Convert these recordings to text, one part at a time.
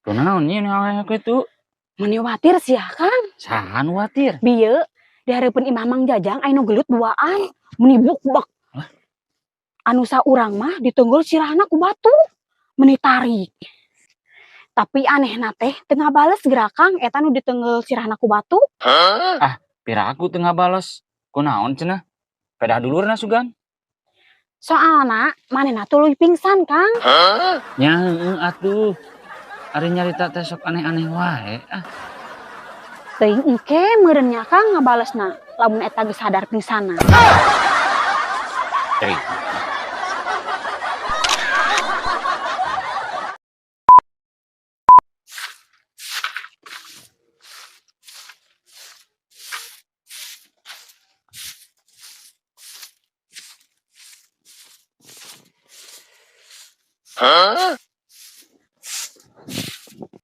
Kunaon ieu nu aya kitu? Meni watir sia, Kang. Saha nu watir? Bieu di hareupeun imah Mang Jajang aya nu gelut duaan. Meni buk-bak. Anu saurang mah ditenggel sirahna ku batu. Meni tarik. Tapi anehna teh teu ngabales geura, Kang, eta nu ditenggel sirahna ku batu. Ah, piraku teu ngabales. Kunaon cenah? Pedah dulurna sugan. Soalna manehna tuluy pingsan, Kang. Nya heueuh atuh. Ari nyarita teh sok aneh-aneh wae ah. Teuing engke meureun nya, Kang, ngabalesna lamun eta geus sadar pingsanna. Teuing.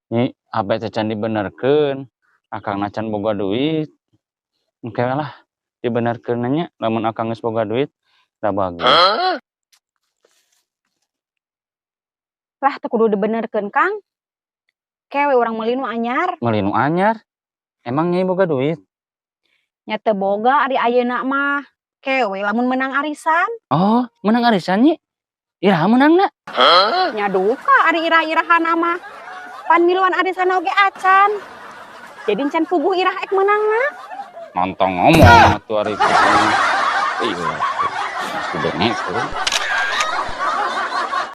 Nyi, HP teh can dibenerkeun. Akang can boga duit. Engke lah dibenerkeun nya lamun akang geus boga duit da bagus. Lah teu kudu dibenerkeun, Kang. Kewe urang meuli nu anyar. Meuli nu anyar? Emang Nyai boga duit? Nya teu boga ari ayeuna mah. Kewe lamun menang arisan. Oh, menang arisan, Nyi? Iraha meunangna? Nya duka ari irah-irahana mah. Pan miluan arisan oge acan. Jadi can puguh irah ek meunangna. Montong ngomong atuh ari kitu. Iya, mesti dengekeun.